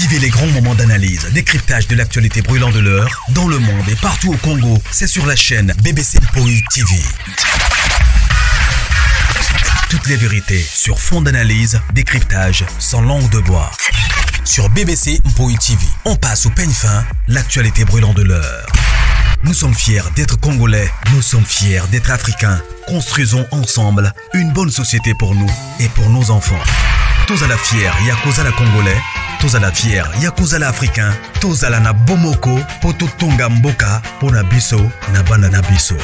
Vivez les grands moments d'analyse, décryptage de l'actualité brûlante de l'heure, dans le monde et partout au Congo. C'est sur la chaîne BBC Mpoi TV. Toutes les vérités sur fond d'analyse, décryptage, sans langue de bois. Sur BBC Mpoi TV, on passe au peigne fin l'actualité brûlante de l'heure. Nous sommes fiers d'être Congolais, nous sommes fiers d'être Africains. Construisons ensemble une bonne société pour nous et pour nos enfants. Tous à la fière, Yakuza la Congolais, tous à la fière, Yakuza la Africain, tous à la na Bomoko, Poto Tonga Mboka, Pona Biso, na Bana na Biso.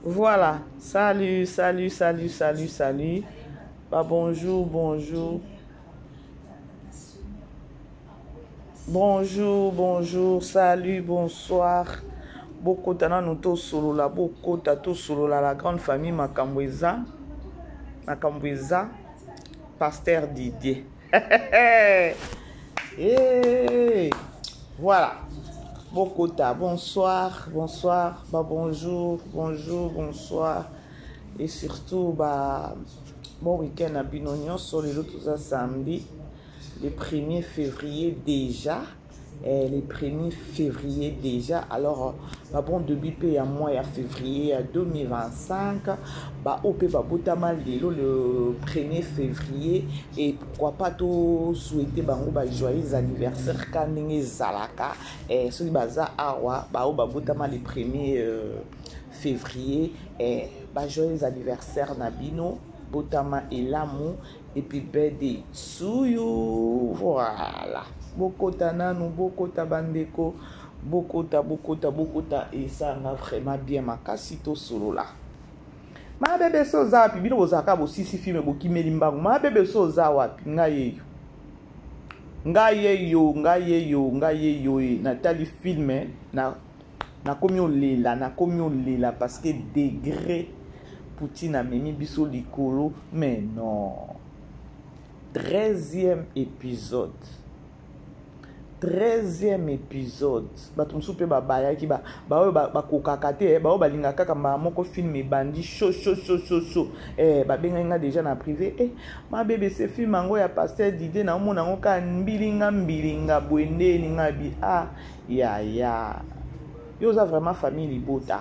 Voilà, salut, salut, salut, salut, salut. Bah, bonjour, bonjour. Bonjour, bonjour, salut, bonsoir. Bokota nanu tosolola, bokota tosolola la grande famille makambo eza. Makambo eza. Pasteur Didier. hey, voilà. Bokota, bonsoir, bonsoir, bah bonjour, bonjour, bonsoir. Et surtout, bah, bon week-end à bino nyonso, lelo toza samedi. Le 1er février déjà eh, le 1er février déjà alors ba bon début mpe ya mois ya février ya 2025 baoyo mpe babotama lelo le 1er février et pourquoi pas tosouhaite bango ba joyeux anniversaire ka ndenge ezalaka eh, soki baza awa baoyo babotama le 1er euh, février eh, ba joyeux anniversaire na bino botama elamu Happy birthday to you. Voilà. Bokota nanu, bokota bandeko. Bokota, bokota, bokota. Esanga vraiment bien makasi tosolola. Ma bebe so oza wapi? Bino bozalaka bosisi filme bokimeli mbangu. Ma bebe so oza wapi? Ngai yeyo. Ngai yeyo, ngai yeyo, ngai yeyo. Natali filme na nakomi olela nakomi olela parce que degré Poutine amemi biso likolo mais non 13e épisode 13e épisode bato mosusu mpe babayaki baoyo bakokaka te eh, baoyo balingaka kaka mbala moko film ebandi sho sho sho sho sho eh, babengaki nga deja na privé eh, ma bbc film yango ya pasteur didie naomona yango kaka mbilinga mbilinga boye ndeni nga bi ah yaya yo oza vraiment famille libota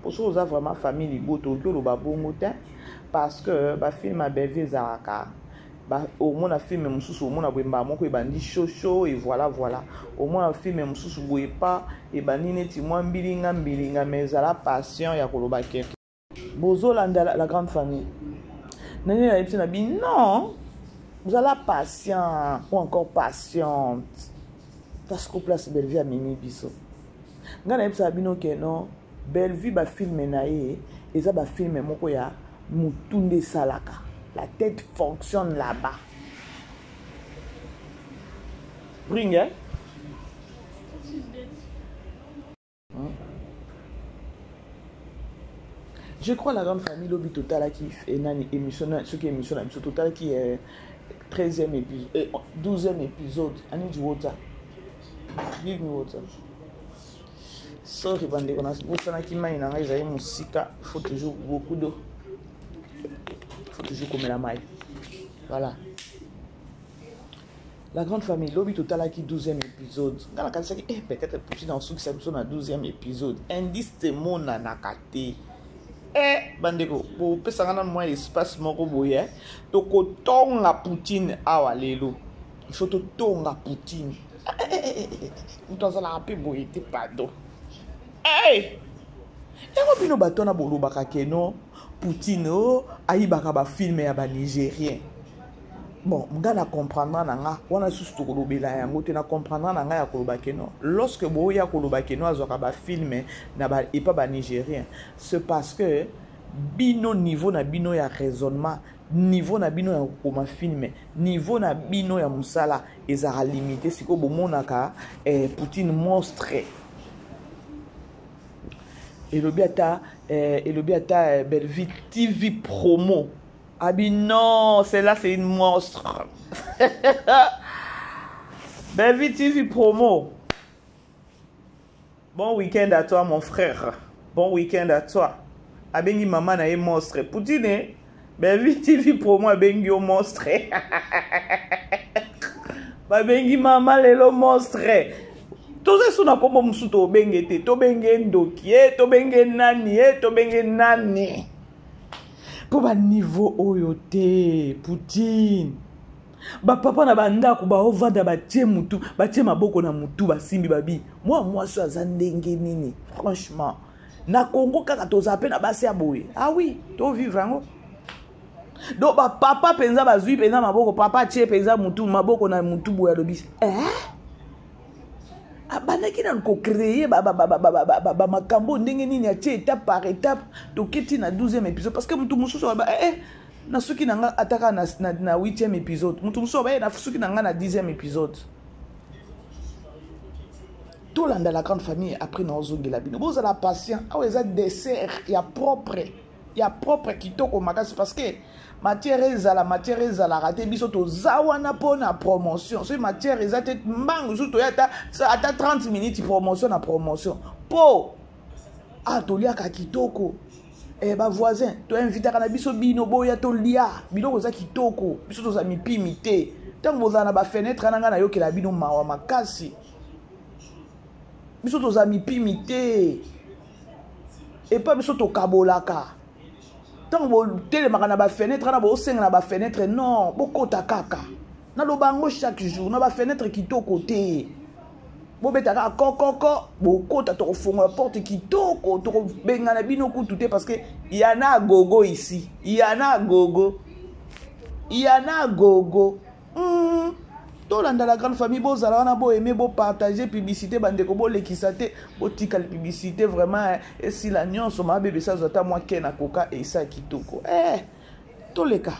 po soki oza vraiment famille libota okoki oloba bongo te parce que bafilme ya bellevue ezalaka omona filme mosusu omona boye mbala moko ebandi shosho e voilà voilà omona filme mosusu boye pa ebandi neti mwa mbilinga mbilinga mais ezala patient ya koloba ke bozolanda la, la grande famille nani nayebisi na bi non ozala patient ou encore patiente parce que place bellevue amemi biso ngai nayebisaka bino ke non bellevue bafilme na ye eza bafilme moko ya motu nde esalaka la tête fonctionne là-bas bring eh? Je crois la grande famille lobi totalaki eh, nani émission na soki émission na biso totalaki eh, 13e épisode eh, 12e épisode I need water give me water sorry bandeko nabosanaki mai na ngai ezali mosika il faut toujours beaucoup d'eau il faut toujours komela mai voilà La grande famille lobi totalaki 12e épisode nga nakanisaki eh, peut-être Poutine akosukisa biso na 12e épisode indice emonanaka te eh, bandeko bopesanga nanu mwa espace moko boye eh. tokotonga Poutine awa lelo il faut totonga Poutine eh, eh, eh, eh, eh. moto azalaka mpe boye te pardon hey! yango bino bato wana bolobaka keno Poutine o oh, ayibaka bafilme ya banigérien bon nga na comprendra na nga wana lisusu tokolobela yango te na comprendra na nga ya koloba ke non lorsque boya koloba ke non azwaka bafilme na ba, epa banigérien c'est parce que bino niveau na bino ya raisonnement niveau na bino ya kokoma filme niveau na bino ya mosala ezalaka limite sikoyo bomonaka eh, poutine monstre elobi ata eh, elobi ata eh, bellevue tv promo Abi non, celle-là c'est une monstre. Bellevue TV promo. Bon week-end à toi mon frère. Bon week-end à toi. Abengi maman na ye monstre. Poutine, Bellevue TV promo abengi yo monstre. Babengi mama lelo monstre. Toza su na kombo mosusu tobenge te. Tobenge ndoki e, tobenge nani e, tobenge nani. Mpo ba niveau oyo te, Poutine. Ba papa na bandako baovanda batie mutu, batie maboko na mutu, basimbi babi. Mwa mwasi aza ndenge nini? Franchement. Na Congo kaka tozala mpe na basi ya boye. Ah oui, to vivre yango. Donc ba papa penza bazui penza maboko, papa atie penza mutu maboko na mutu boye alobi. Eh? Abandaki nanu kocreye bamakambo ndenge nini atie étape par étape toketi na 12e épisode parce que mutu mosusu aloba eh, eh, nasuki na nga ata kaka na, na, na 8e épisode, mutu mosusu aloba eh, nasuki na nga na 10e épisode. Tolanda la grande famille après naozongela bino, bozala patient. Awa eza dessert ya propre, ya propre kitoko makasi parce que matière ezala, matière ezalaka te. Biso toza wana mpona promotion. Soki matière eza te, mbangu soki toya ata, ata 30 minutes promotion na promotion po ah, toliaka kitoko. Eh, ba voisin toinvitaka na biso bino boya tolia biloko eza kitoko. Biso toza mipimi te. Ntango bozala na bafenetre na ngai nayokela bino mawa makasi. Biso toza mipimi te. Epa biso tokabolaka. Ntango botelemaka na bafenetre na bosenga na bafenetre, non, bokota kaka. Naloba yango chaque jour, na bafenetre kitoko te. Bobeta kaka kokoko, bokota, tokofongola porte kitoko, tokobengana bino kutu te parce que yana gogo ici, yana gogo, yana gogo. Tolanda la grande famille, bozala wana, boaime, bopartage publicité, bandeko bolekisa te, botikala publicité vraiment esila nyonso. Mabebe azwa ata mwa ke na koka esa kitoko. Eh, toleka.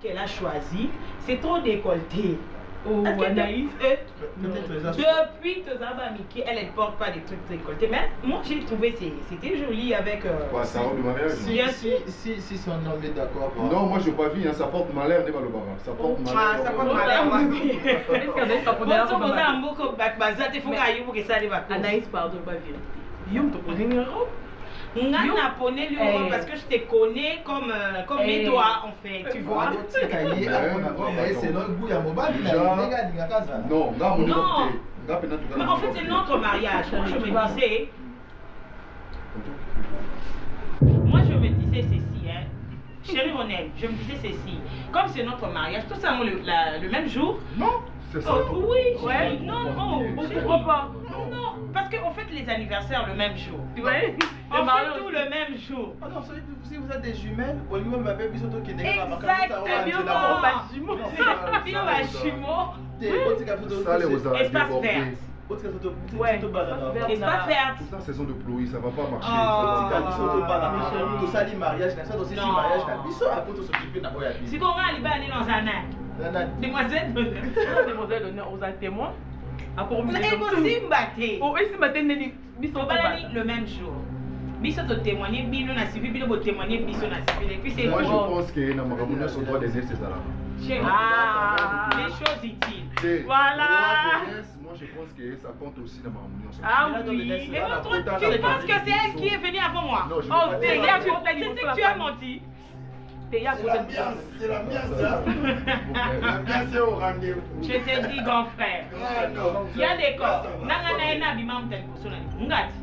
Qu'elle a choisi, c'est trop décolleté. Oh, Anaïs. Depuis Tozaba Miki, elle ne porte pas des trucs décolletés. Mais moi, j'ai trouvé c'était joli avec. Quoi, sa robe de mariage? Si, bien si, sûr. Si, si son homme est d'accord. Non, moi, je n'ai pas vu, hein, ça porte malheur, ça porte malheur. Ah, ça porte malheur. Anaïs, pardon, pas vérité. Yo, te poser une robe. Nga na poneli yo parce que je te connais comme, comme mes doigts en fait, tu vois. Non, non. Mais en fait c'est notre mariage. Moi je me disais, moi je me disais ceci, hein. Chérie Ronel, je me disais ceci. Comme c'est notre mariage, tout ça le même jour. Non, c'est ça. Oh, oui, ouais. Non, non, je comprends pas. Non, parce qu'on fête les anniversaires le même jour. Ouais. On fait tout le même jour. Oh non, si vous êtes des jumelles, vous m'avez vu surtout qui est Exactement. Espace vert. Espace vert. C'est la saison de pluie, ça va pas marcher. Tout ça, les mariages, ça aussi, mariage, si on a les dans un an. Demoiselle d'honneur. Demoiselle d'honneur, aux témoins. Le même jour. Biso to témoigner, bino na civil, bino bo témoigner, biso na civil. Et puis c'est moi je pense que na makambo nyonso droit des c'est ça là. Ah, les choses utiles. Voilà. Moi je pense que ça compte aussi dans makambo nyonso. Ah oui. Mais toi, tu penses que c'est elle qui est venue avant moi? Non, je oh, c'est ce que tu as menti. C'est l'ambiance, c'est l'ambiance. L'ambiance est au rendez-vous. Je te dis, grand frère. Ah non. Il y a des corps. Nanga na ena bima mtali kosona. Ngati.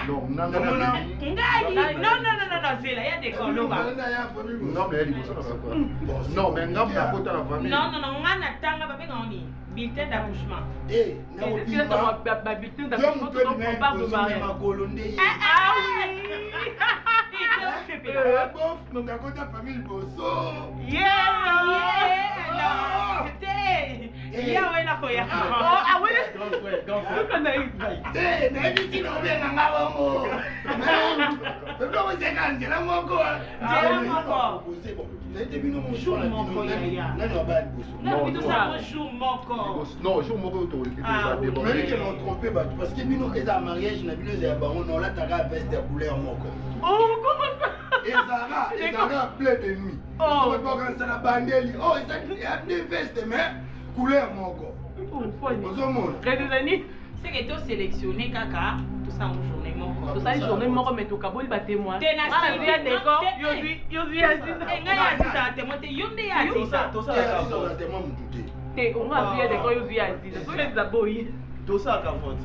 Non, nanga na Ngai. Non, non, non, non, non, c'est là, il y a des corps. Non, mais elle est Non, mais ngam na kota la famille. Non, non, non, ngana tanga ba benga oni. Bulletin d'accouchement. Eh, na bulletin d'accouchement, on parle de mariage. Ah oui. Bof, nakota famille liboso. Yeah, yeah, c'était. Yeah, ouais, la koya. Ah ouais. Te, nayebi ntina obenga nga bongo. Tokoseka nzela moko. Nzela moko. Nayebi bino Jour moko, yaya. Nani wabaya liboso? Non, bino sango jour moko. Non, jour moko Ah, oui. Nayebi ke na trompe bato parce que bino eza mariage na bino eza ya bango na olataka veste ya couleur moko. Oh, comment ça? Ezalaka ezalaka bleu de nuit. Oh. Bakanisa na bandeli. Oh, eza ya deux veste mais couleur moko. Oh, Ozomona. Près des années. C'est que to sélectionner kaka tosala yango journée moko. Tosali journée moko mais tokaboli ba témoin. Te na Nga nazwi ya décor, yo ozwi yo ozwi ya Aziza. Eh, ngai ya Aziza témoin te, yo nde ya Aziza. Tosalaka Aziza vote. oza témoin mutu te. Te, onga azwi ya décor, yo ozwi ya Aziza. Soki Aziza boyi. Tosalaka vote.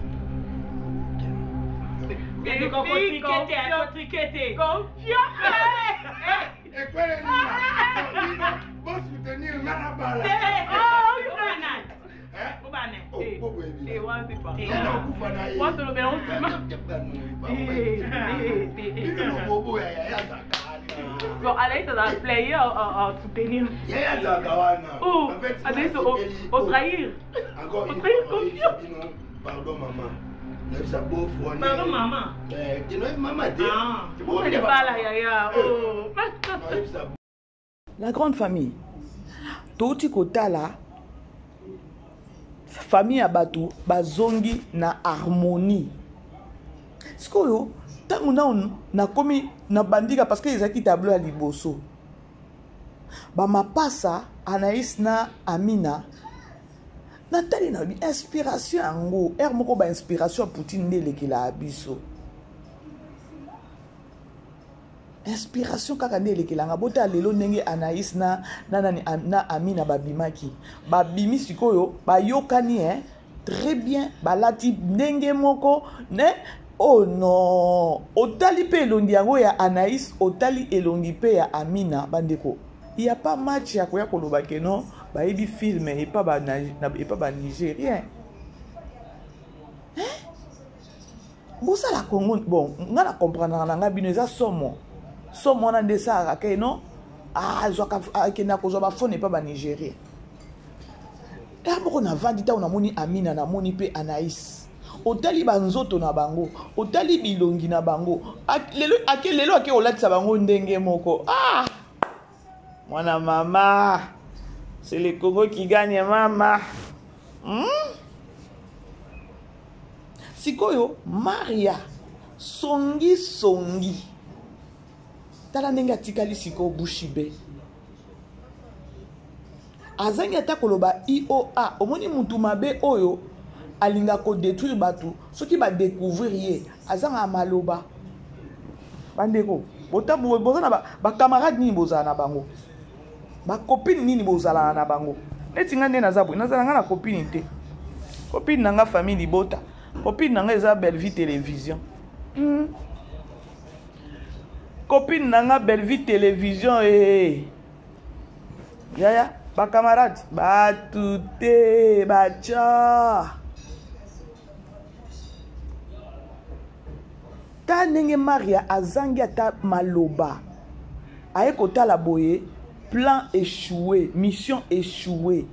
Te, kotrike te, kotrike te. Confiant. Ekwele nina. Bino bosoutenir nga na bala. Te, oba nani? Hein? Oba nani? Oh, bobo yebi. Te, wana c'est pas. Te. Nga nakufa na ye. Wana tolobela yango nsima. Te, te, te. Bino lobobo ya yaya azalaka wana. Bon, Anaïs azala player à soutenir. Yaya azalaka wana. Oh, En fait, Anaïs nga au, nasepeli- au trahir. Encore Au une trahir fois, confiant. nayebisa bino, pardon mama. Nayebisa bof wana. Pardon mama. Eh, te nayebi mama te. Ah. Te bobi nde Bala ba- yaya. Eh, Oh. nayebisa La grande famille touti kotala famille ya bato bazongi na harmonie. Sikoyo ntango nano nakomi na bandika parce que ezalaki tableau ya liboso, bamapasa Anaïs na Amina, natali na lobi inspiration yango heure moko ba inspiration ya Poutine nde elekelaka biso, inspiration kaka nde elekelanga. Botala lelo ndenge Anaïs na, na, nani, na Amina babimaki, babimi sikoyo bayokani, hein? Très bien, balati ndenge moko ne. Oh non, otali mpe elongi yango ya Anaïs, otali elongi mpe ya Amina. Bandeko, il y a pas match ya koya koloba ke non, bayebi film epa ba, epa ba Nigérien. Bosala Congo. Bon, nga na comprendra na nga bino eza somo somo wana nde esalaka ke non, azwaka akendaka kozwa bafone epa banigérien. Heure moko navandi, ntango namoni Amina, namoni mpe Anaïs, otali banzoto na bango, otali bilongi na bango, lelo ake, lelo ake kolatisa bango ndenge moko. Ah, mwana mama, c'est le Congo qui gagne mama, Sikoyo Maria songi songi, tala ndenge atikali sikoyo bushibe, azangi ata koloba ioa. Omoni mutu mabe oyo alinga kodétruire bato, soki badécouvrir ye azangaka maloba. Bandeko, boza na bacamarade nini bozala na bango, bacopine nini bozalaka na bango? Neti nga nde naza boye, nazala nga na copine te. Copine na nga famille libota, copine na nga eza Bellevie Télévision. Copine na nga Bellevie Télévision. E yaya, bacamarade bato te, batya ta ndenge Maria azangi ata maloba, aye kotala boye, plan échoué, mission échoué.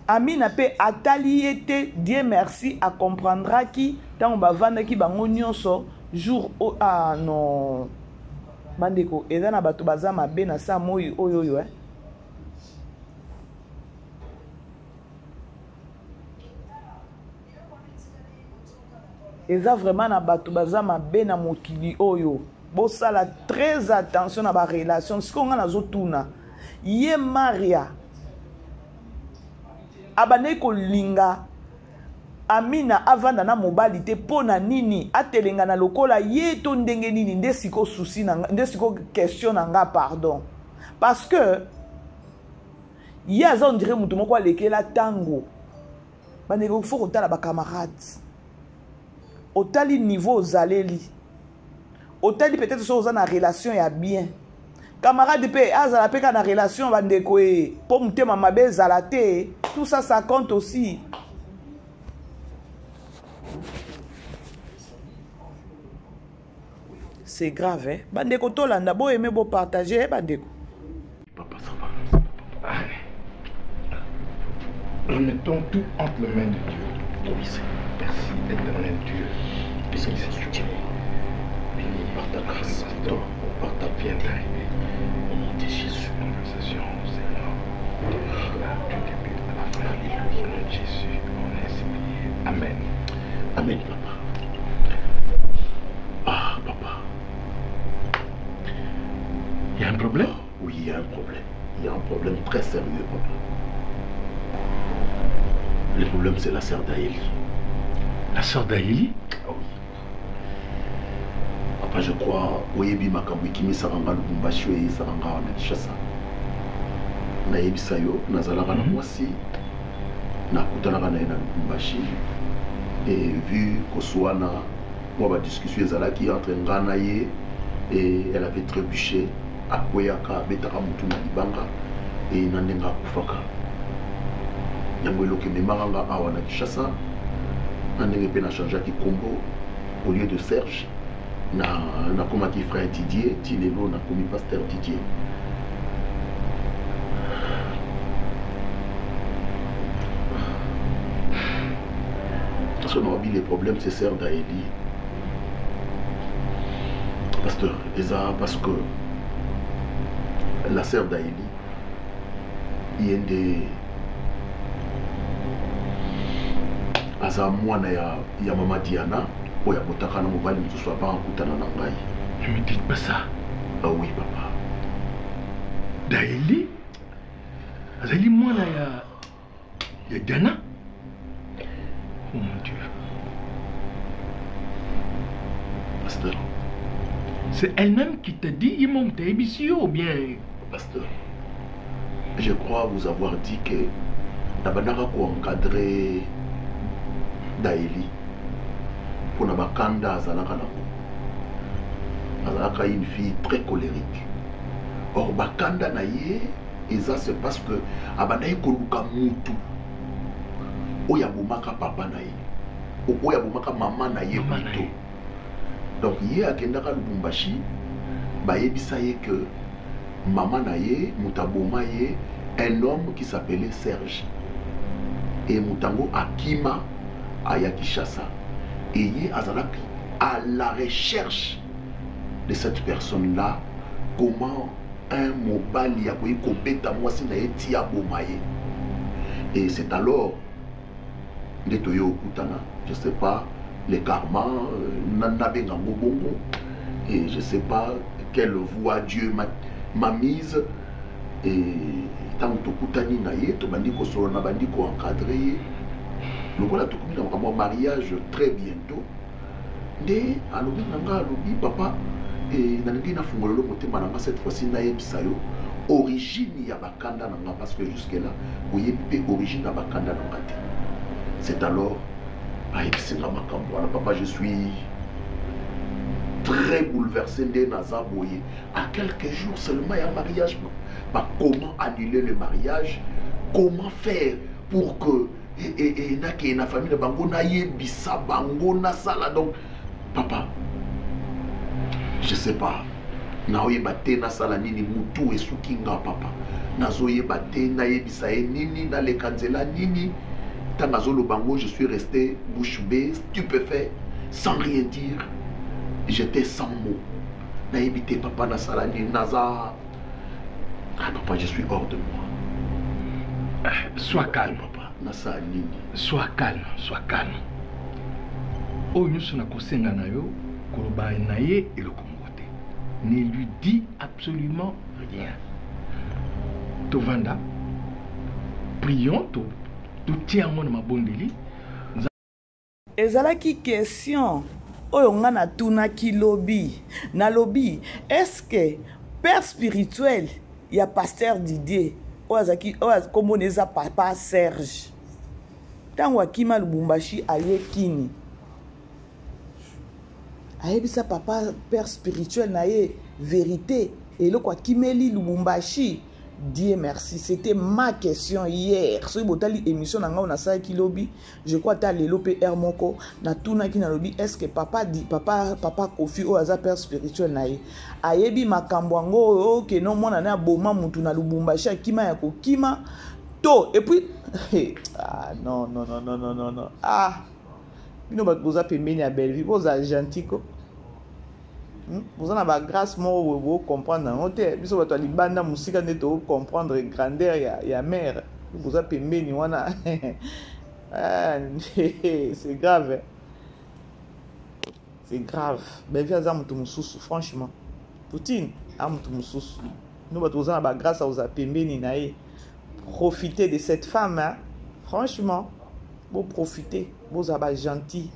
Amina mpe atali ye te. Dieu merci, akomprendraki ntango bavandaki bango nyonso jour o. Ah non, bandeko, eza na bato baza mabe na sa moi oyo oyo, eh? Eza vraiment na bato baza mabe na mokili oyo. Bosala très attention na barelation. Sikoyo nga nazotuna ye, Maria abandaki kolinga Amina avanda na mobali te mpo na nini? Atelengana lokola ye to ndenge nini? Nde siko souci na nga, nde siko question na nga, pardon, parce que ye aza on dirait moto moko alekela ntango. Bandeko, faut kotala bacamarade, otali niveau ozaleli, otali peut-être soki oza na relation ya bien, camarade mpe azala mpe kaka na relation. Bandeko, e mpo motema mabe ezala te, tout ça, ça compte aussi. C'est grave, eh? Bandeko, tolanda, boyeme, bopartage, eh, bandeko. Papa, ça va. Allez. Remettons tout entre les mains de Dieu. Oui, Seigneur. Merci, éternel Dieu. Bénis cette journée. Bénis Par ta grâce, pasteur, par ta vient d'arriver. Au nom de Jésus. Conversation, Seigneur. Là, du début à la fin. Alléluia. Au nom de Jésus, on est prié. Amen. Amen, papa. Ah, papa. Il y a un problème? Oui, il y a un problème. Il y a un problème très sérieux, papa. Le problème, c'est la sœur d'Aélie. La sœur d'Aélie Ah oui. Papa, je crois, oyebi makambo ekimisaka nga Lubumbashi oyo eyesaka nga awa na Kinshasa. Nayebisa yo, nazalaka na mwasi, nakutanaka na ye na Lubumbashi. Et vu koswana, mwa ba discussion ezalaki entre nga na ye, et elle avait trébuché, akweyaka, abetaka mutu na libanga, et na ndenge akufaka. Yango eloko ememaka nga awa na Kinshasa, na ndenge mpe na changeaki kombo au lieu de Serge, na nakomaki frère Didier, ti lelo nakomi pasteur Didier. So naobi le problème c'est sœur d'Aélie. Pasteur, eza parce que la sœur d'Aélie ye nde aza mwana ya, ya mama Diana oyo abotaka na mobali mosusu avant akutana na ngai. Ne me dites pas ça. Ah oui papa. Daeli azali mwana ya ya Diana. Oh mon Dieu. Pasteur. C'est elle-même qui t'a dit, ye moko moto ayebisi yo ou bien? Pasteur, je crois vous avoir dit que nabandaka ko-encadrer Daeli mpona bakanda azalaka nango. Azalaka une fille très colérique. Or bakanda na ye eza c'est parce que abandaki koluka mutu oyo abomaka papa na ye, oyo abomaka mama na ye plutôt. Donc ye akendaka Lubumbashi, bayebisa ye que mama na ye moto aboma ye, un homme qui s'appelait Serge. Et moto yango akima aya Kinshasa. Et ye azalaki à la recherche de cette personne-là, comment un mobali akoki kobeta mwasi na ye ti aboma ye. Et c'est alors nde toye okutana, je sais pas le karma, nabenga ngo bongo, et je sais pas quelle voie Dieu m'a mise. Et ntango tokutani na ye, tobandi kosolola, nabandi koencadre ye lokola tokomi na makambo ya mariage très bientôt. Nde alobi na nga, alobi papa, nalingi nafungola lo motema na nga cette fois-ci, nayebisa yo origine ya bakanda na nga, parce que jusque là oyebi mpe origine ya bakanda na nga te. C'est alors ayebisi nga makambo wana. Papa, je suis très bouleversé nde naza boye. À quelques jours seulement ya mariage, bah, comment annuler le mariage, comment faire pour que nakeye na famille na bango, nayebisa bango, nasala. Donc papa, je sais pas, naoyeba te nasala nini, mutu esuki nga papa, nazoyeba te nayebisa ye nini, naleka nzela nini. Ntango azoloba ngo, je suis resté bouche bée, stupéfait, sans rien dire, j'étais sans mots. Nayebi te papa nasala nini, naza ah papa, je suis hors de moi. Sois calme papa, nasala nini? Sois calme, sois calme. Oyo nyonso nakosenga na yo, koloba na ye eloko moko te. Ne lui dis absolument rien. Tovanda, prions, totia yango na mabondeli. Ezalaki question oyo nga natunaki lobi. Nalobi, est-ce que père spirituel ya pasteur Didier, oyo azalaki, oyo kombo na ye eza papa Serge, ntango akima Lubumbashi aye Kini, ayebisa papa père spirituel na ye vérité, eloko akimeli Lubumbashi? Dieu merci, c'était ma question hier. Soki botali émission na ngai nasalaki lobi, je crois ata lelo pe heure moko natunaki, nalobi est-ce que papa di, papa, papa Kofi oyo aza père spirituel na ye ayebi makambo yango oyo ke no mwana na aboma mutu na Lubumbashi akima ya kokima to, et puis ah non non non non non non non, ah bino bato boza pembeni ya Bellevue, boza gentil ko. Boza na ba grâce moko boye, bo comprendre yango te. Biso bato ya libanda mosika nde to comprendre grandeur ya mère. Boza pembeni wana. Ah, c'est grave, hein. C'est grave. Bellevue aza moto mosusu, franchement. Poutine a moto mosusu. Nous bato boza na ba grâce oza pembeni na ye. Profitez de cette femme, hein. Franchement. Boprofite, bozala ba gentil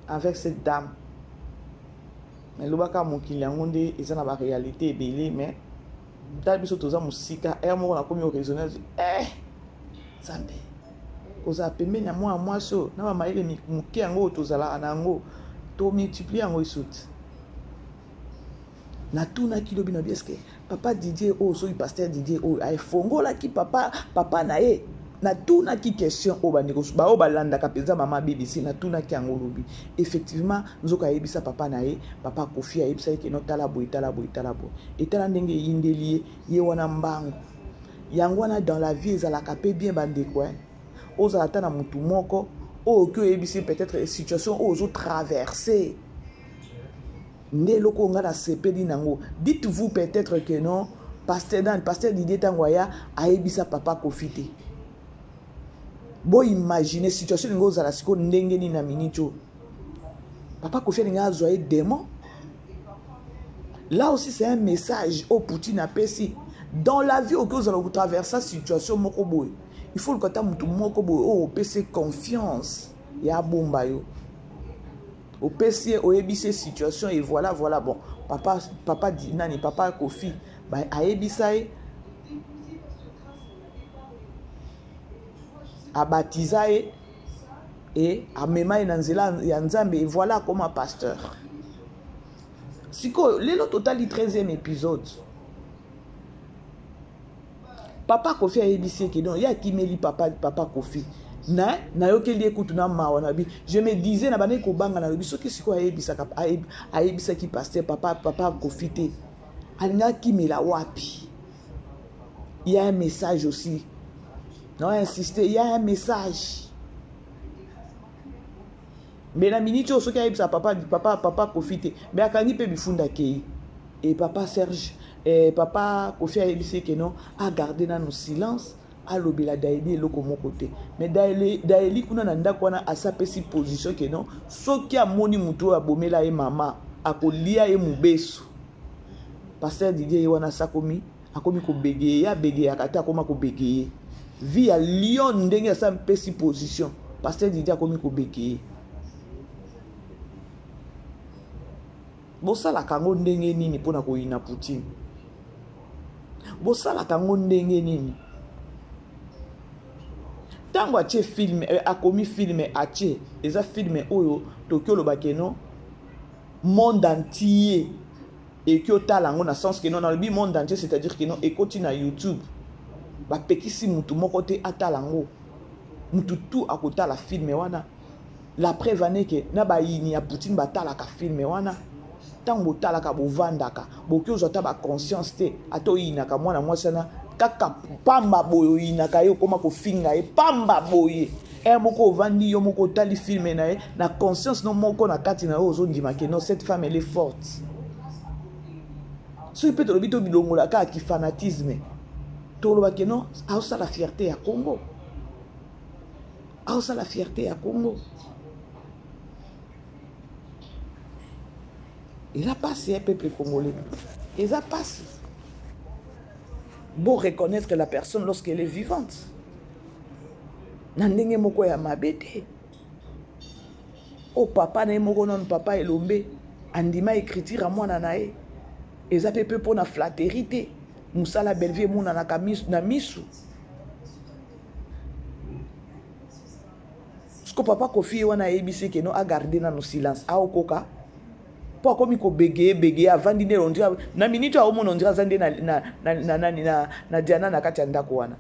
avec cette dame. Mais lobaka mokili yango nde eza na ba réalité ebele, mais tala biso toza mosika, heure moko nakomi oraisonner, eh Nzambe, kozala pembeni ya mwana mwasi oyo na bamayele moke yango oyo tozalaka na yango, tomultiplie yango esuti. Natunaki lobi na bi, est-ce que papa Didier oyo, soki pasteur Didier oyo afongolaki papa, papa na ye? Natunaki question oyo bandeko baoyo balandaka mpenza mama BBC, natunaki yango lobi. Effectivement, nzoka ayebisa papa na ye, papa Kofi ayebisa ye keno tala boye, tala boye, tala boye, etala ndenge eyindeli ye, ye wana mbangu. Yango wana dans la vie ezalaka pe bien bandeko, hein. Ozala ata na mutu moko oyo oki oyebisi peut-être situation oyo ozo traverser. Nde eloko nga nasepeli nango. Dites-vous peut-être que non, pasteur Dan, pasteur Didier tango aya ayebisa papa Kofi te. Bo imaginer situation ningo ozala siko ndenge nini na minute oyo. Papa Kofi alingi azwa ye démon. Là aussi c'est un message au Poutine apesi. Dans la vie oki ozala kotraversa situation moko boye. Il faut lukata mutu moko boye oyo opesi confiance ya bomba yo. Opesi ye, oyebisi ye situation et voilà, voilà. Bon, papa, papa di, nani, papa Kofi, ba, ayebisa ye, abatiza ye et amema ye na nzela ya Nzambe et voilà akoma pasteur. Sikoyo lelo totali 13e épisode. Papa Kofi ayebisi ye ke non, ye akimeli papa, papa Kofi. Na, nayokeli ye kutu na mawa na bi. Je me disais na bandaki kobanga na lobi soki sikoyo ayebisaka, ayebisaki pasteur papa, papa Kofi te. Alinga akimela wapi? Il y a un message aussi. Non, insister, il y a un message. Mais na minute oyo soki ayebisa papa, papa, papa Kofi te, mais akangi pe bifunda kei. Et papa Serge, eh, papa Kofi ayebisi ke non, a garder nanu silence, alobela Daeli eloko moko te. Mais Daeli, Daeli kuna na ndako wana asapesi position ke non, soki amoni mutu oyo abomela ye mama, akolia ye mubesu. Pasteur Didier ye wana asakomi, akomi kobegeye, ye abegeyaka te, akoma kobegeye. Vie ya Lyon ndenge asapesi position, Pasteur Didier akomi kobegeye. Bosalaka yango ndenge nini mpona koyina Poutine? Bosalaka yango ndenge nini? Tango atie film, akomi film atie, eza film oyo toki oloba ke non, monde entier eki otala yango na sens ke non, nalobi monde entier, c'est-à-dire ke non, ekoti na YouTube. Bapekisi mutu moko te atala yango. Mutu tout akotala film wana. La preuve en est que na bayini ya Poutine batalaka film wana. Tango botalaka bovandaka, boki ozwa ata ba conscience te, ata oyinaka mwana mwasi wana kaka pamba boye oyinaka ye, okoma kofinga ye pamba boye. Heure moko ovandi yo moko otali film na ye na conscience no moko na kati na yo ozondima ke non, cette femme elle est forte. Soki pe tolobi tobilongola kaka ki fanatisme, toloba ke non, aosala fierté ya Congo. Aosala fierté ya Congo. Eza pasi ya peuple congolais. Eza pasi. Bon reconnaître la personne lorsqu'elle est vivante. Na ndenge moko ya mabe te. O papa na ye moko nanu papa Elombe andima écriture ya mwana na ye. Eza pe pe pona flatterie te. Musala Bellevue emonanaka na misu. Siko papa Kofi ye wana ayebisi ke no a garder nanu silence, aokoka po akomi kobegeye begeye, avandi nde on dirait na minute oyo aomona on dirait aza nde na, na, na, na, na, na, na Diana na kati ya ndako wana.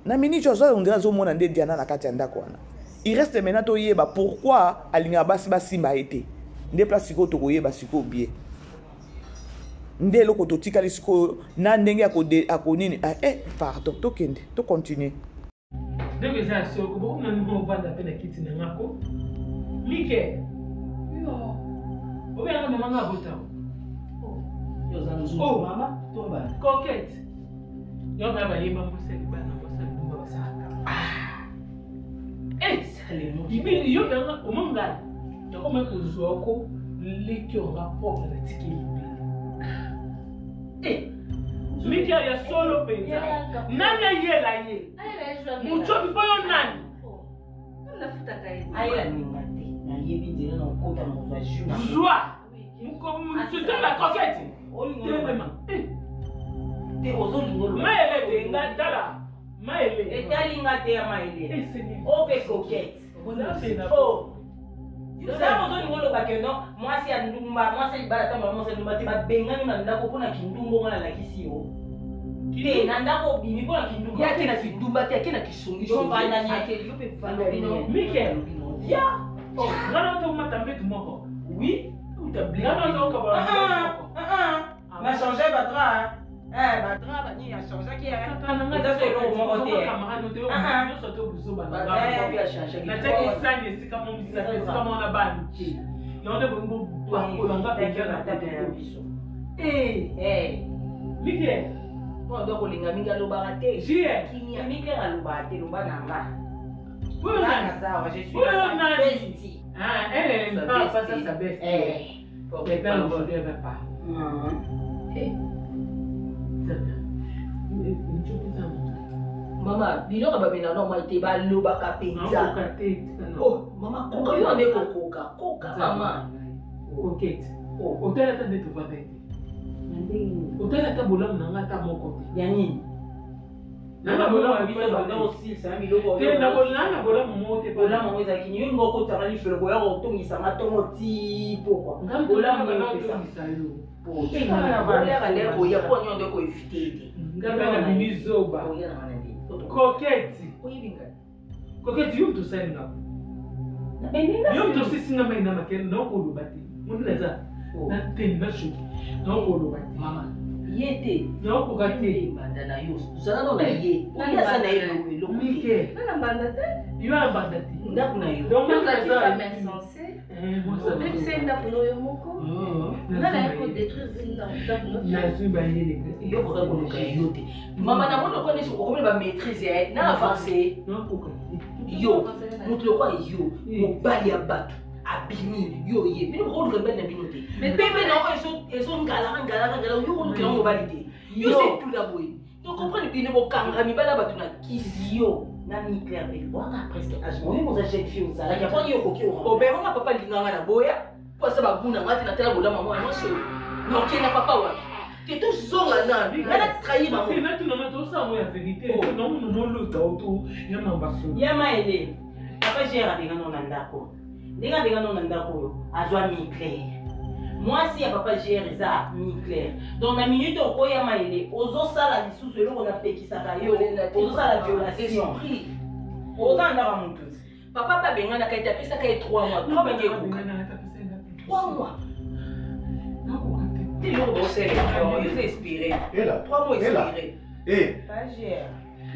Na minute oyo aza on dirait azomona nde Diana na kati ya ndako wana. Il reste maintenant toyeba pourquoi alingaka basi basimba ye te. Nde place sikoyo tokoyeba sikoyo bien. Nde eloko totikali sikoyo na ndenge ya kode, akonini. Ah, eh, pardon, tokende, to continuer. Donc eza ya solo ko na niko ovanda pe na kiti na nga ko. Mike. Yo. Obe nga mama nga bota. Yo za nzuzu oh. mama tomba. Coquette. Yo ba ba yemba mbosa libala na mbosa libumba basalaka. Ah. Eh, salemo. Ibi yo na omonga. Nakoma kozwa ko leki nga propre na tikeli libela. Eh. Mike ya solo penza. Nani ayela ye? Muchopi po yo nani? Ayela ninga te. Nayebi nzela na okota na kozwa jus. Zwa! Tala coquette. Telema. Te ozolinga oloba. Mayele te nga tala. Mayele. Etali nga te ya mayele. Ope coquette. Oh. Ntango ozolinga oloba ke non mwasi ya ndumba mwasi ya libala ntango mwasi ya ndumba te babengani na ndako mpo na kindumba ngo nalakisi yo te na ndako obimi mpo na kindumba ye ake na kindumba te ake na kisongisongi ya nga na otomata mbetu moko oui nga na otokabola na change badra badra banini achangeaki eza so eloko moko te nyonso to buzoba natiaki sani esika mo misato esika moko na bana te yango nde bolingo bakolanga mpenza na table na biso mike oyo kolinga mingi alobaka te mike alobaka te loba na nga oyo nani elle elle parle pas ça sa best maintenant aujourd'hui elle va pas mama biloko bamela no mai te balobaka mpenza mama koka yo nde kokoka koka mama kokete otali ata nde tovanda te otali ata bolamu na nga ata moko te ya nini na bolamu moko te bolamu yango ezalaki nini yo linga okotanga lifelo koya kotongisa nga ntongo ti pokwa bolamu opesa yo olaka nde koya mpo nio nde koevite te nga mpe nabimi zoba koketi koketi yo moto osali nga yo moto osisi nga mai na makele nakoloba te moni naza nateni na shoki nakoloba te mama ye te nakokoka te mbanda na yo zala no na ye oyo aza na ye eloko mike na mbanda te yo ya mbanda te ndako na yo obebisa ndako na yo moko nga naye kodétruire ndako nazwi bayele yo koka koluka yo te mama namoni lokola neti okomi na bamaîtrise ya na avance yo moto lokola yo mobali ya bato abimi yo ye bino bokoluka mibali na bino te pembe na oyo ezongalaka ngalaka ngalaka yo kolukela mobali te yo setula boye tocomprendre bino bokanga mibali ya bato na kisi yo na mi-clair mpe waka presque age oyo oza jeune fille ozalaki aponi yo okoki oberanga papa alinganga na boya mpo asa baguna nga te natala bolama mwana mwasi oyo nakenda papa wapi te tozonga nanu nga na trahi bango natunanga tosango ya verité namono nolota oto ya mambaso ya maele papa gere abengana na ndako ndenge abengana na ndako oyo azwa mi-clair mwasi ya papa gere eza mi-clair donc na minute okoya mayele ozosala lisusu eloko napekisaka yo ozosala violation oza na ndako ya motu papa mpe abenganaka ete apesaka ye 3 mois 3 mois ekoka 3 mois te eloko baosalela eza expiré 3 mois expiré Papa Gère.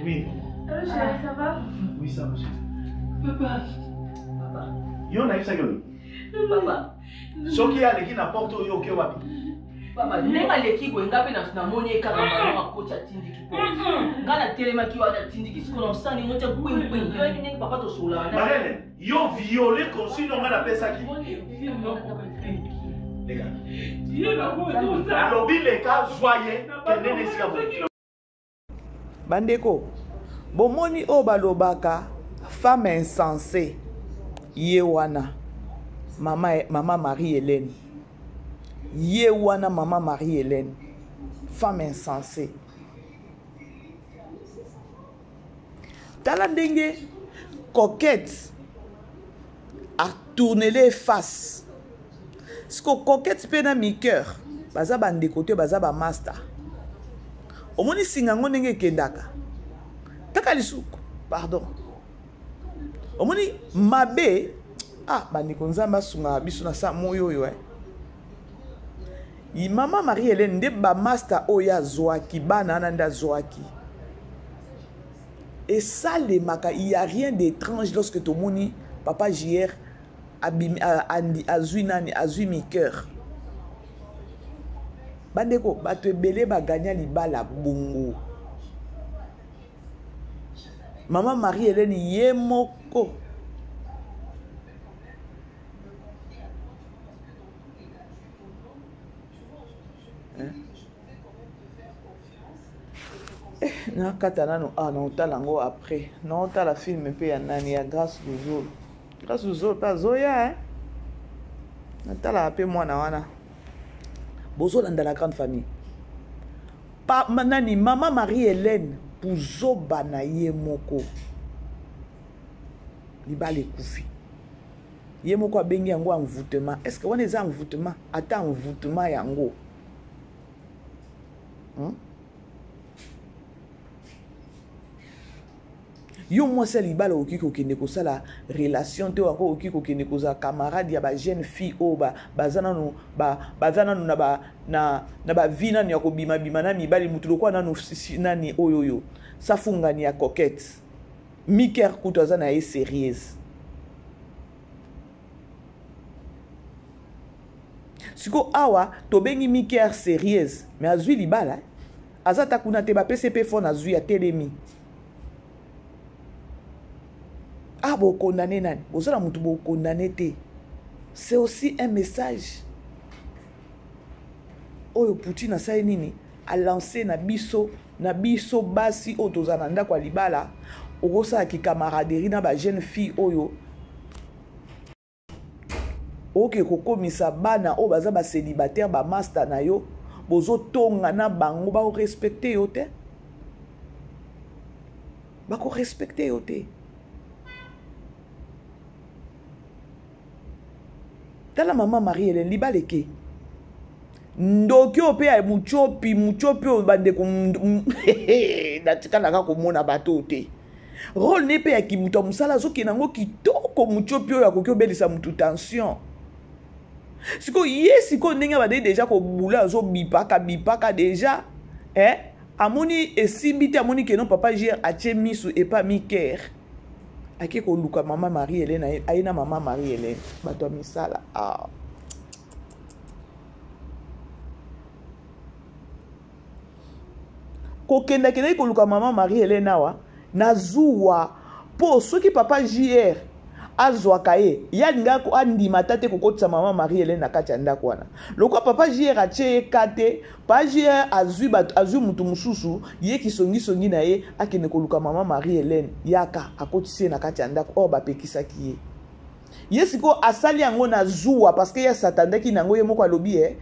Oui. Allô chérie, ça va? Oui, ça va. Papa. Papa. Yo nayebisaki yo nini? Papa. Soki aleki na porte oyo oke wapi? Papa, ndenge aleki boye nga mpe namoni ye kaka mama akoti atindiki po nga natelemaki wana atindiki sikoyo na osani ngo te kwinkwin yo yebi ndenge papa tosololaka Marlene, yo viole consigne nga napesaki. Leka. Nalobi leka zwa ye kende na esika boye. Bandeko, bomoni oyo balobaka femme insensée ye wana mama, mama Marie Hélène ye wana mama Marie Hélène femme insensée tala ndenge coquette atournele face siko coquette mpe na micoeur baza bandeko te baza bamaster omoni singa yango ndenge ekendaka kaka lisuku pardon omoni mabe ah bandeko nzambe asungaka biso na sa moi oyo eh. mama marie helene nde bamaster oyo azwaki bana wana nde azwaki esalemaka il y a rien d'étrange lorsque tomoni papa jr abimi azwi nani azwi micoeur bandeko bato ebele baganya libala bongo mama marie helene ye moko Eh, nakata nano ah, naotala yango après naotala filme mpe ya nani ya Grace Luzolo. Grace Luzolo mpe azoya eh? Natalaka mpe mwana wana. Bozolanda la grande famille pa, nani mama Marie Hélène buzoba na ye moko libala ekufi ye moko abengi yango envoûtement. Est ce que wana eza envoûtement? Ata envoûtement yango Yo mwasi ya libala okoki kokende kosala relation te, yango okoki kokende kozala camarade ya ba jeune fille oyo baza nanu baza nanu na ba na na ba vie nanu ya kobima bima na mibali, mutu lokola nanu nani oyo oyo safungani ya coquette Miker kutu aza na ye sérieuse. Siko awa tobengi Miker sérieuse mais azwi libala, aza ata kuna te, bapesi pe phone azwi atelemi. Ah, bokondane nani? Boza na mutu bokondane te. C'est aussi un message oyo Poutine asali nini? A lancé na biso, na biso basi oyo tozala na ndako ya libala, okosala ki camaraderie na ba jeune fille oyo oke kokomisa bana oyo baza ba célibataire, ba master na yo, bozotonga na bango, ba respecter yo te. Bako respecter yo te. Tala mama Marie-Hélène libala eke. Ndoki oyo mpe ya muchopi, muchopi oyo bandeko natikalaka komona bato oyo te. Rôle ne mpe ya kimutu ya mosala azokende yango kitoko, muchopi oyo akoki obelisa mutu tension. Sikoyo ye sikoyo ndenge abandaki deja kobula, azobipaka bipaka deja, eh? Amoni esimbi te, amoni ke non papa JR atie misu epa Miker. Ake koluka mama Marie-Hélène, aye na mama Marie-Hélène, bato ya misala. Ah. Kokenda kendaki koluka mama Marie-Hélène awa na zuwa, po soki papa JR azwaka ye, ye alingaka andima ata te kokotisa mama Marie-Hélène na kati ya ndako wana. Lokola papa JR atie ye ka te, papa JR azwi bato, azwi mutu mosusu, ye kisongisongi na ye akende koluka mama Marie-Hélène, yaka akotisi ye na kati ya ndako, or bapekisaki ye. Ye sikoyo asali yango na zuwa parce que ye asatandaki na yango, ye moko alobi ye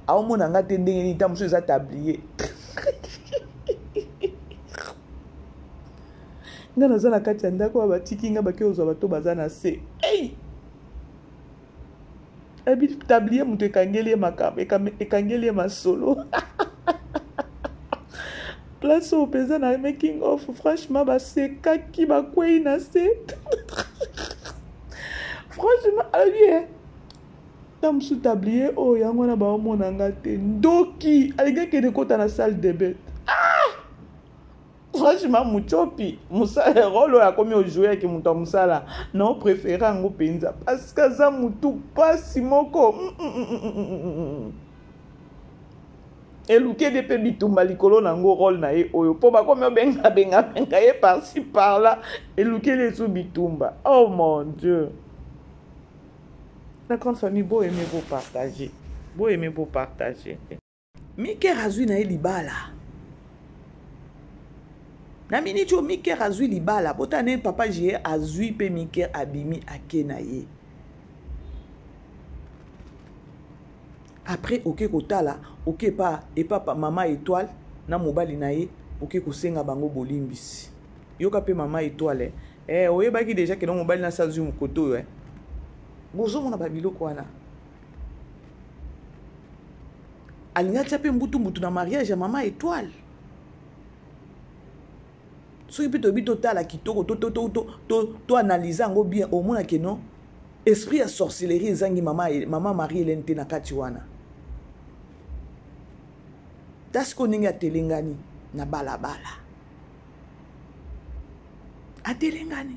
aomona nga te ndenge nini, ntango mosusu eza tablier. Nga naza na kati ya ndako oyo batiki nga bake kozwa bato baza na se. Hey! Ebi tablier moto ekangeli ye makambo, ekangeli ye masolo. Place oyo mpenza na making of, franchement basekaki bakwei na se. Franchement alobi ye ntango mosusu tablier oyo yango wana baomona nga te, ndoki alingi akende kota na salle de bete. Ah! Franchement muchopi musala rôle oyo akomi ojouer yaki moto ya mosala na opréféré yango mpenza parce que aza motu pasi moko. Elukeli mpe bitumba likolo na yango rôle na ye oyo mpo bakomi obenga benga benga ye par-ci par-là, elukeli esu bitumba. Oh mon Dieu, la grande famille, bo aimer, bo partager, bo aimer, bo partager. Miker azwi na ye libala. Na miniti oyo Miker azwi libala, botala ndenge papa JR azwi mpe Miker abimi ake na ye. Après oke kotala, oke pa epa pa mama Étoile na mobali na ye, oke kosenga bango bolimbisi. Yoka pe mama Étoile, eh, oyebaki déjà ke mobali na sa azwi mokoto oyo, eh. Bozomona ba biloko wana. Alingi atia pe mbutu mbutu na mariage ya mama Étoile. Soki pe toyebi totala kitoko, to analyser yango bien, omona ke non, esprit ya sorcellerie ezangi mama Marie-Hélène te na kati wana. Tasiko ndenge atelengani na balabala. Atelengani.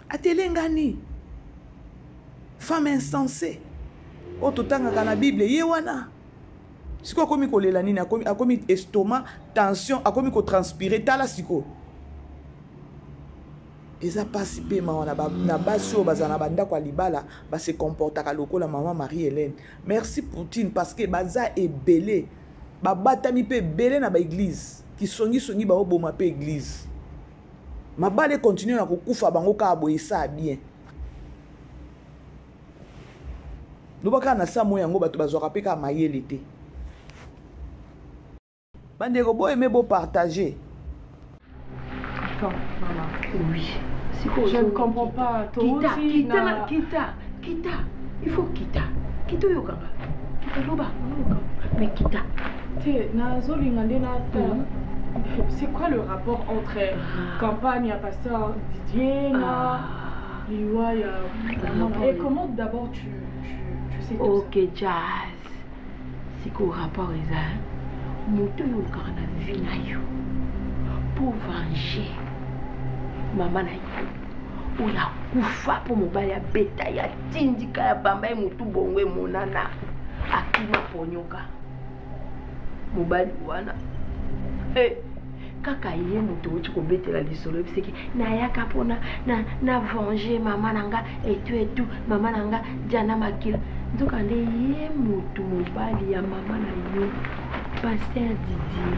Atelengani. Femme insensée. Oyo totangaka na Bible, ye wana. Sikoyo akomi kolela nini? Akomi estomac, tension, akomi kotranspirer. Tala sikoyo. Eza pasi pe mawa na, ba, na basi oyo bazala na bandako ya libala base comportaka lokola mama Marie Helène. Merci Poutine parce que baza ebele babatami pe ebele na ba église kisongisongi baoboma pe église mabala ekontinue na kokufa bango kaka boye esaa bien loba kaka na sa moi yango bato bazwaka mpe kaka mayele te bandeko bo aime bo partager Attends, maman. Oui. Je ne comprends pas. Kita, kita, kita, kita. Il faut kita. Kita oyokanga. Kita loba, oyoka. Mais kita. Te, nazolinga nde natala. C'est quoi le rapport entre ah. campagne ya pasteur Didier na ah. liwa ya maman Et comment d'abord tu, tu, tu sais tout Ok, ça? Jazz. Sikoyo rapport eza moto oyo olukaka na vie na yo mpo venger mama na yo oyo akufa mpo mobali abeta ye atindika ya bamba ye motu bongo emonana akima ponyoka mobali wana hey. Eh, kaka ye moto outi kobetela lisolo ebiseki nayaka mpona na, na venger mama na nga etu etu mama na nga diana makila nzokande ye moto mobali ya mama na yo paster didier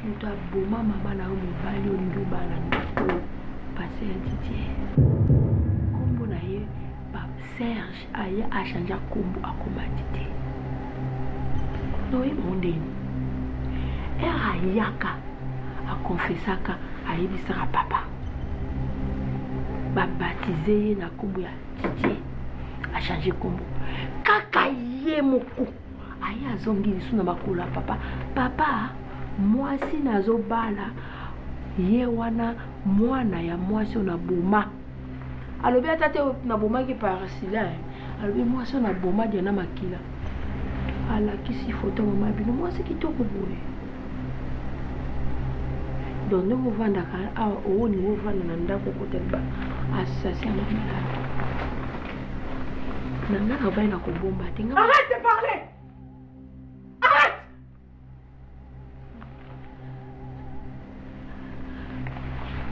moto aboma mama na yo mobali olingi obala ndako paster didier nkombo na ye serge aya achangea nkombo akoma didier noyeba ngo ndeni ere ayaka akonfesaka ayebisaka papa babatize ye na nkombo ya didier achange nkombo kaka ye moko aye azongi lisusu na makolo ya papa papa mwasi nazobala ye wana mwana ya mwasi oyo naboma alobi ata te nabomaki parasila alobi mwasi oyo naboma diana makila alakisi foto mama bino mwasi kitoko boye donc ndenge ovandaka awa owolingi ovanda na ndako okota liba assassin ya mama na na nga nabai na kobomba te arrête de parler arrête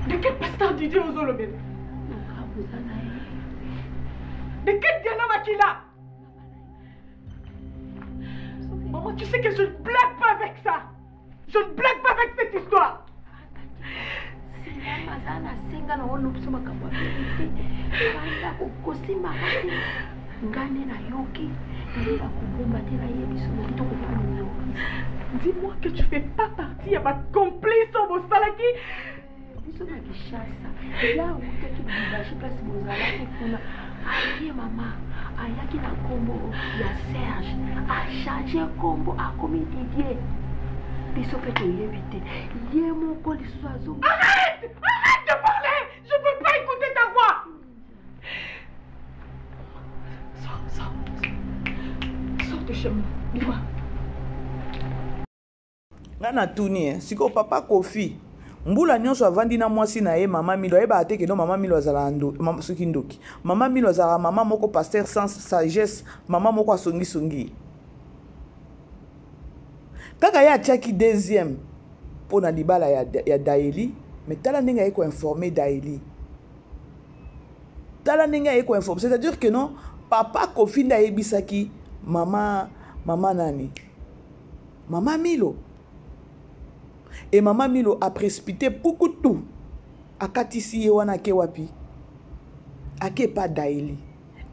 de quel pasteur Didier ozolobela de quel Diana Makila Maman, tu sais que je ne blague pas avec ça. Je ne blague pas avec cette histoire. aza nasenga na olobisa makambo ya verite banda kokosimaka te nga nde nayoki nayeba kobomba te nayebi soki tokobala Dis-moi que tu fais pas partie ya ba complice oyo bosalaki biso na Kinshasa ya awutaki Lubumbashi place bozalaki kuna aye mama ayaki na nkombo ya Serge achange nkombo akomi Didier biso mpe toyebi te ye moko lisusu azo Arrête! Arrête de parler! Je veux pas écouter ta voix! Sors, sors, sors de chez moi. Bima. Nga natuni eh, sikoyo papa Koffi mbula nyonso avandi na mwasi na ye mama Milo ayebaka te keno mama Milo azalaka ndo, mama, soki ndoki mama Milo azalaka mama moko pasteur sans sagesse mama moko asongisongi kaka ye atiaki deuxième mpo na libala ya, ya Daeli mais tala ndenge aye koinforme Daeli tala ndenge aye koinforme c'est à dire que non papa Koffi nde ayebisaki mama mama nani Mama Milo. Et Mama Milo a précipité pukutu. Akatisi ye wana ake wapi? Ake pa Daeli.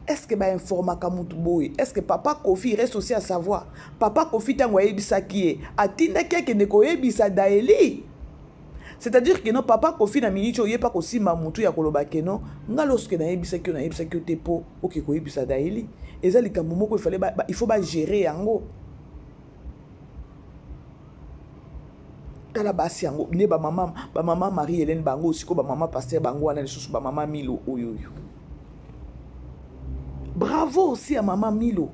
Est-ce que ba informaka mutu boye? Est-ce que papa Kofi reste aussi à savoir? Papa Kofi tango ayebisaki ye, atindaki akende koyebisa Daeli. C'est-à-dire que non papa Kofi na minute oyo ye pa kosimba mutu ya koloba que non nga lorsque nayebisaki yo nayebisaki yo te po oke koyebisa Daeli. Eza likambo moko il fallait ba, ba, il faut ba gérer yango. Tala basi yango nde ba mama ba mama Marie Hélène bango siko ba mama pasteur bango wana lisusu ba mama Milo oyo oyo. Bravo aussi à mama Milo.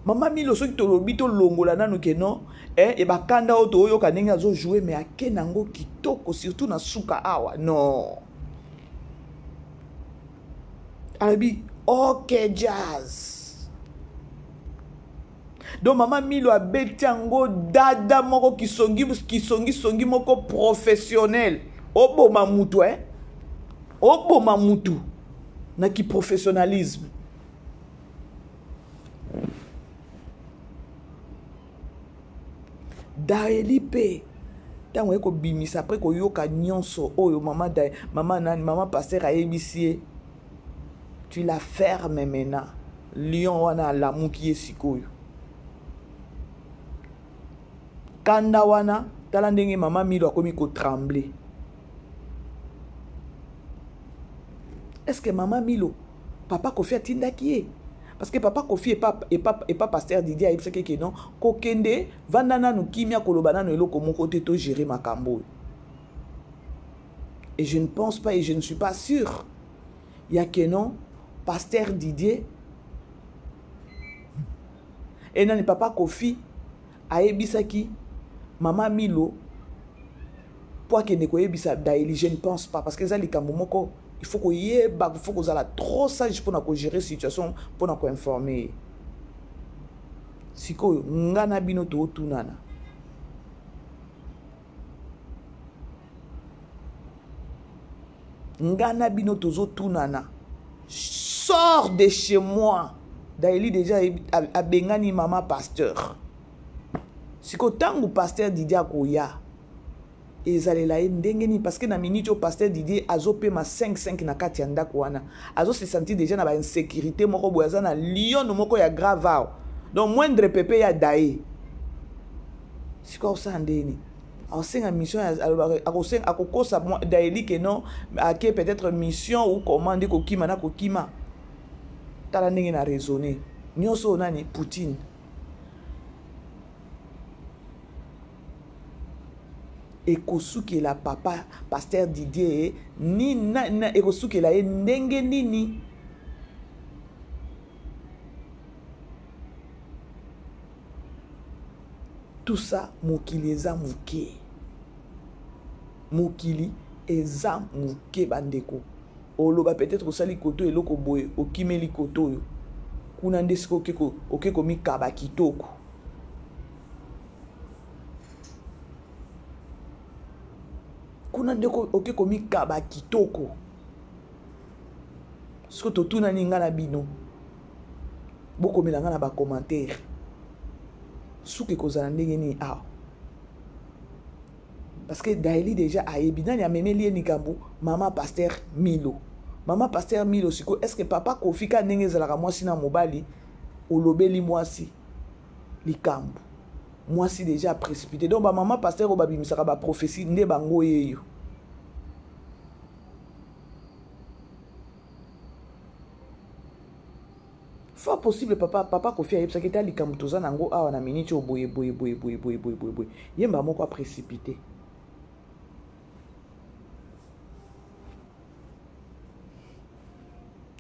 Mama Milo soki tolobi tolongola nanu ke non eh, e bakanda oyo toyoka ndenge azo jouer mais ake nango kitoko surtout na suka awa non. Alobi ok jazz. Donc mama Milo abeti yango dada moko kisongi kisongi songi moko professionnel. Oboma mutu eh? Oboma mutu na ki professionnalisme. Daeli pe ntango aye kobimisa apres koyoka nyonso oyo mama, da, mama nani mama pasteur ayebisi ye tu la ferme maintenant lion wana alamuki ye sikoyo kanda wana tala ndenge mama milo akomi kotremble est ce que mama milo papa kofi atindaki ye parce que papa kofi epa, epa, epa pasteur didier ayebisaki ke non kokende vanda nanu kimia koloba nanu eloko moko te to gérer makambo oyo et je ne pense pas et je ne suis pas sûr ya ke non pasteur didier e nani papa kofi ayebisaki mama milo mpo akende koyebisa daeli je ne pense pas parce que eza likambo moko il faut koyeba il faut kozala trop sage mpona kogérer situation mpona koinforme ye sikoyo nga na bino tootunana nga na bino tozotunana sors de chez moi daeli deja abengani mama pasteur sikoyo ntango pasteur didier akoya ezalela ye ndenge nini parce que na minute oyo pasteur didier azopema 5-5 na kati ya ndako wana azo se sentir déjà na bainsécurité moko boye aza na lionne moko ya grave awa donc moindre pepe ya daye sikoyo akosala ndenge nini akosenga mission akosenga akokosa daeli ke non ake peut-être mission ou comment nde kokima na kokima tala ndenge na raisonne nyonso oyo nani poutine ekosukela papa pasteur didier ni na, na, ekosukela ye ndenge nini tout ça mokili eza moke mokili eza moke bandeko oloba peut-être osali koto eloko boye okimeli koto oyo kuna nde sikoyo oke komikaba kitoko kuna nde oke komikaba kitoko soki totunani ngai na bino bokomela ngai na bacommentaire suka ekozala ndenge nini awa parce que daeli déjà ayebi nani amemeli ye likambo mama pasteur milo mama pasteur milo sikoyo est ce que papa kofi ka ndenge ezalaka mwasi na mobali olobeli mwasi likambo mwasi déjà précipité donc bamama pasteur oyo babimisaka baprophétie nde bango yeyo fort possible papa papa kofi ayebisaki ta likambo toza na yango awa na miniti oyo boye boye boye boye boye boye boye boye yemba moko aprécipité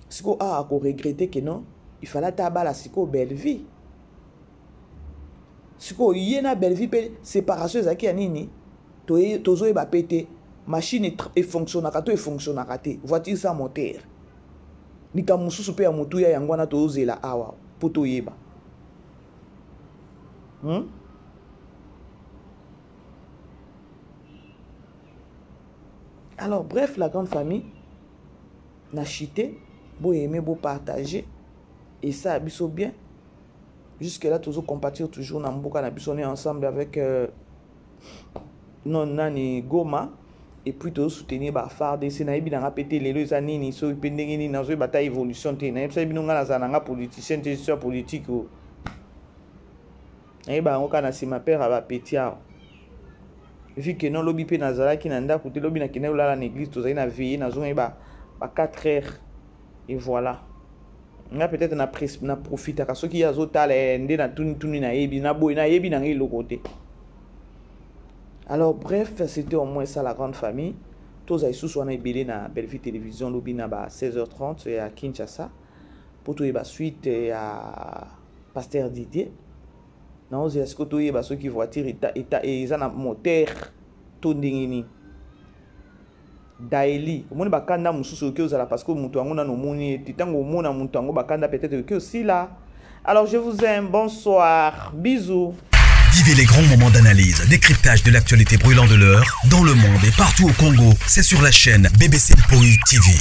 sikoyo awa akoregrete ke non il fallait ata abala sikoyo belle vie sikoyo ye na belle vie mpe séparation ezalaki ya nini tozoyeba mpe te machine efonctionnaka to efonctionnaka te voiture sans moteur likambo mosusu mpe ya motuya yango wana tozozela awa mpo toyeba hmm? alors bref la grande famille na chite boyeme bopartage esala biso bien jusque là tozo compatir toujours na mboka na biso on est ensemble avec euh, non nani goma et puis tozo soutenir ba FARDC nayebi nanga pe te lelo eza nini soki pe ndenge nini nazoyeba ata évolution te nayebisaki bino ngai nazala nanga politicien te gestion ya politique oyo nayeba yango kaka na nsima pere ya bapeti awa vu que non lobi mpe nazalaki na ndako te lobi nakendaki kolala na église tozali na veille nazongaki ba, ba 4 heures et voilà nga peut-être na, na profitaka soki ye azotala eh, nde natunituni nayebi naboyi nayebi na ngai eloko te alors bref c'était au moins ça la grande famille tozala lisusu wana ebele na bellevue télévision lobi na ba 16h30 ya kinshasa mpo toyeba suite ya pasteur didier naozela sikoyo toyeba soki voiture eza na moteur to ndenge nini daeli omoni bakanda mosusu okoki ozala parce que moto yango nano omoni ye te ntango omona moto yango bakanda peut-être okoki osila alors je vous aime bonsoir bisous. Vivez les grands moments d'analyse, décryptage de l'actualité brûlante de l'heure, dans le monde et partout au Congo. C'est sur la chaîne BBC Mpoi TV.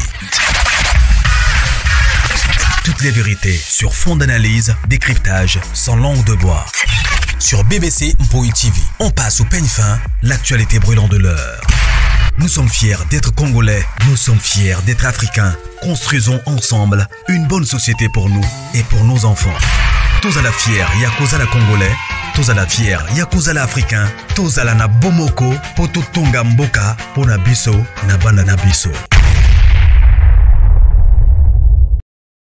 Toutes les vérités sur fond d'analyse, décryptage, sans langue de bois. Sur BBC Mpoi TV, on passe au peigne fin l'actualité brûlante de l'heure. Nous sommes fiers d'être Congolais, nous sommes fiers d'être Africains. Construisons ensemble une bonne société pour nous et pour nos enfants. Tous à la fière, Yakuza la Congolais, tous à la fière, Yakuza la Africain, tous à la na Bomoko, Poto Tonga Mboka, Pona Biso, na Banda na Biso.